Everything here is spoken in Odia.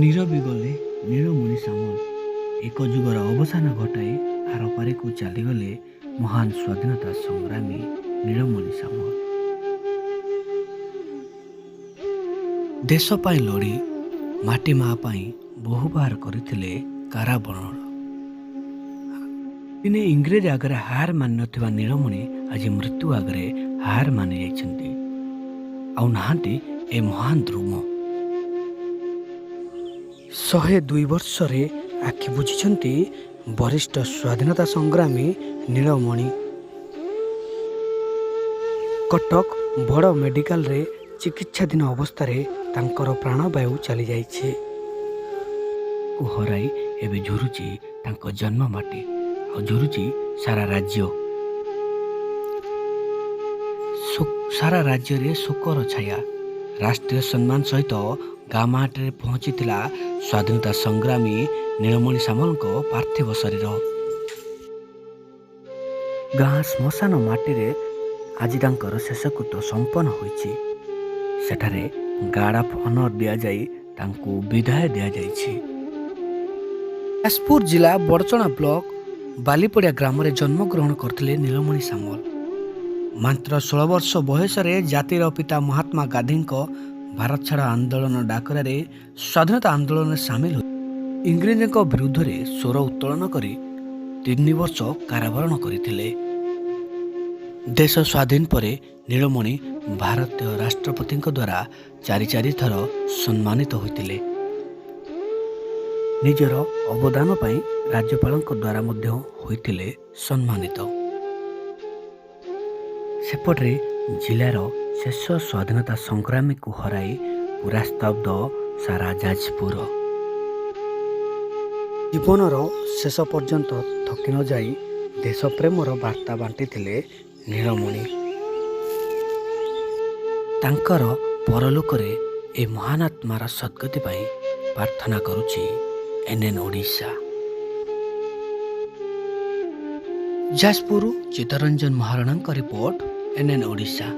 ନୀରବି ଗଲେ ନୀଳମଣି ସାମଲ। ଏକ ଯୁଗର ଅବସାନ ଘଟାଇ ଆରପାରିକୁ ଚାଲିଗଲେ ମହାନ ସ୍ୱାଧୀନତା ସଂଗ୍ରାମୀ ନୀଳମଣି ସାମଲ। ଦେଶ ପାଇଁ ଲଢ଼ି ମାଟି ମା ପାଇଁ ବହୁବାର କରିଥିଲେ କାରାବରଣ। ଦିନେ ଇଂରେଜ ଆଗରେ ହାର ମାନିନଥିବା ନୀଳମଣି ଆଜି ମୃତ୍ୟୁ ଆଗରେ ହାର ମାନି ଯାଇଛନ୍ତି। ଆଉ ନାହାନ୍ତି ଏ ମହାନ ଦ୍ରୁମ। 102 ବର୍ଷରେ ଆଖି ବୁଜିଛନ୍ତି ବରିଷ୍ଠ ସ୍ୱାଧୀନତା ସଂଗ୍ରାମୀ ନୀଳମଣି। କଟକ ବଡ଼ ମେଡିକାଲରେ ଚିକିତ୍ସାଧୀନ ଅବସ୍ଥାରେ ତାଙ୍କର ପ୍ରାଣବାୟୁ ଚାଲିଯାଇଛି। କୁ ହରାଇ ଏବେ ଝୁରୁଛି ତାଙ୍କ ଜନ୍ମ ମାଟି, ଆଉ ଝୁରୁଛି ସାରା ରାଜ୍ୟ। ସାରା ରାଜ୍ୟରେ ଶୋକର ଛାୟା। ରାଷ୍ଟ୍ରୀୟ ସମ୍ମାନ ସହିତ ଗାଁ ମାଟିରେ ପହଞ୍ଚିଥିଲା ସ୍ୱାଧୀନତା ସଂଗ୍ରାମୀ ନୀଳମଣି ସାମଲଙ୍କ ପାର୍ଥିବ ଶରୀର। ଗାଁ ଶ୍ମଶାନ ମାଟିରେ ଆଜି ତାଙ୍କର ଶେଷକୃତ୍ୟ ସମ୍ପନ୍ନ ହୋଇଛି। ସେଠାରେ ଗାର୍ଡ ଅଫ୍ ଅନର ଦିଆଯାଇ ତାଙ୍କୁ ବିଦାୟ ଦିଆଯାଇଛି। ଯାଜପୁର ଜିଲ୍ଲା ବଡ଼ଚଣା ବ୍ଲକ ବାଲିପଡ଼ିଆ ଗ୍ରାମରେ ଜନ୍ମଗ୍ରହଣ କରିଥିଲେ ନୀଳମଣି ସାମଲ। ମାତ୍ର 16 ବର୍ଷ ବୟସରେ ଜାତିର ପିତା ମହାତ୍ମା ଗାନ୍ଧୀଙ୍କ ଭାରତ ଛାଡ଼ ଆନ୍ଦୋଳନ ଡାକରାରେ ସ୍ୱାଧୀନତା ଆନ୍ଦୋଳନରେ ସାମିଲ ହୋଇ ଇଂରେଜଙ୍କ ବିରୁଦ୍ଧରେ ସ୍ୱର ଉତ୍ତୋଳନ କରି 3 ବର୍ଷ କାରାବରଣ କରିଥିଲେ। ଦେଶ ସ୍ୱାଧୀନ ପରେ ନୀଳମଣି ଭାରତୀୟ ରାଷ୍ଟ୍ରପତିଙ୍କ ଦ୍ୱାରା ଚାରି ଚାରି ଥର ସମ୍ମାନିତ ହୋଇଥିଲେ। ନିଜର ଅବଦାନ ପାଇଁ ରାଜ୍ୟପାଳଙ୍କ ଦ୍ୱାରା ମଧ୍ୟ ହୋଇଥିଲେ ସମ୍ମାନିତ। ସେପଟରେ ଜିଲ୍ଲାର ଶେଷ ସ୍ୱାଧୀନତା ସଂଗ୍ରାମୀକୁ ହରାଇ ପୁରା ସ୍ତବ୍ଧ ସାରା ଯାଜପୁର। ଜୀବନର ଶେଷ ପର୍ଯ୍ୟନ୍ତ ଥକି ନ ଯାଇ ଦେଶପ୍ରେମର ବାର୍ତ୍ତା ବାଣ୍ଟିଥିଲେ ନୀଳମଣି। ତାଙ୍କର ପରଲୋକରେ ଏ ମହାନ ଆତ୍ମାର ସଦ୍ଗତି ପାଇଁ ପ୍ରାର୍ଥନା କରୁଛି ଏନ୍ଏନ୍ ଓଡ଼ିଶା। ଯାଜପୁରରୁ ଚିତ୍ତରଞ୍ଜନ ମହାରଣାଙ୍କ ରିପୋର୍ଟ, ଏନ୍ଏନ୍ ଓଡ଼ିଶା।